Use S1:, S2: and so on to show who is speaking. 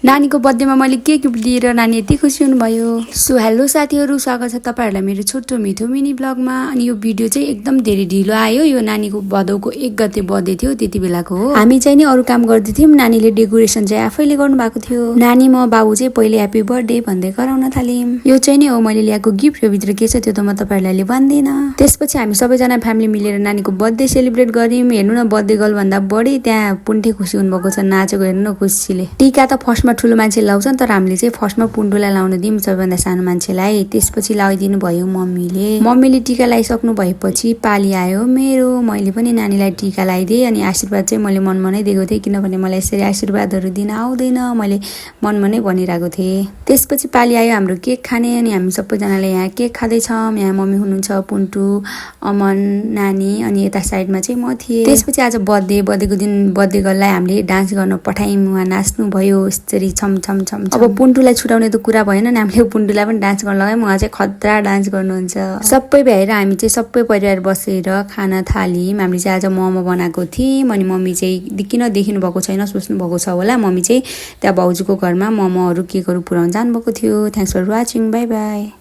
S1: नानीको बर्थडेमा मैले केक गिफ्ट दिएर नानी यति खुसी हुनुभयो। सो हेलो साथीहरू, स्वागत छ तपाईँहरूलाई मेरो छोटो मिठो मिनी ब्लगमा। अनि यो भिडियो चाहिँ एकदम धेरै ढिलो आयो। यो नानीको भदौको 1 गते बर्थडे थियो, त्यति बेलाको हो। हामी चाहिँ नि अरू काम गर्दै थियौँ, नानीले डेकोरेसन चाहिँ आफैले गर्नुभएको थियो। नानी म बाबु चाहिँ पहिले ह्यापी बर्थडे भन्दै कराउन थाल्यौँ। यो चाहिँ नि हो मैले ल्याएको गिफ्ट। यो भित्र के छ त्यो त म तपाईँहरूलाई भन्दिनँ। त्यसपछि हामी सबैजना फ्यामिली मिलेर नानीको बर्थडे सेलिब्रेट गर्यौँ। हेर्नु न, बर्थडे गर्ल भन्दा बढी त्यहाँ पुन्टे खुसी हुनुभएको छ, नाचेको हेर्नु न खुसीले। टिका त फर्स्टमा ठुलो मान्छे लाउँछन्, तर हामीले चाहिँ फर्स्टमा पुन्टुलाई लाउन दियौँ, सबैभन्दा सानो मान्छेलाई। त्यसपछि लगाइदिनु भयो मम्मीले टिका लगाइसक्नु भएपछि पाली आयो मेरो। मैले पनि नानीलाई टिका लगाइदिएँ। अनि आशीर्वाद चाहिँ मैले मनमा नै दिएको थिएँ, किनभने मलाई यसरी आशीर्वादहरू दिन आउँदैन, मैले मनमा नै भनिरहेको थिएँ। त्यसपछि पाली आयो हाम्रो केक खाने। अनि हामी सबैजनाले यहाँ केक खाँदैछौँ। यहाँ मम्मी हुनुहुन्छ, पुन्टु, अमन, नानी, अनि यता साइडमा चाहिँ म थिएँ। त्यसपछि आज बर्थडेको दिन बर्थडे गर्ललाई हामीले डान्स गर्न पठायौँ। उहाँ नाच्नु भयो यसरी छम छम छम। अब पुन्टुलाई छुटाउने त कुरा भएन, हामीले पुन्टुलाई पनि डान्स गर्न लगायौँ। उहाँ चाहिँ खतरा डान्स गर्नुहुन्छ। सबै भ्याएर हामी चाहिँ सबै परिवार बसेर खाना थाल्यौँ। हामीले चाहिँ आज मोमो बनाएको थियौँ। अनि मम्मी चाहिँ किन देखिनु भएको छैन सोच्नु भएको छ होला, मम्मी चाहिँ त्यहाँ भाउजूको घरमा मोमोहरू केकहरू पुऱ्याउन जानुभएको थियो। Thanks for watching, bye by.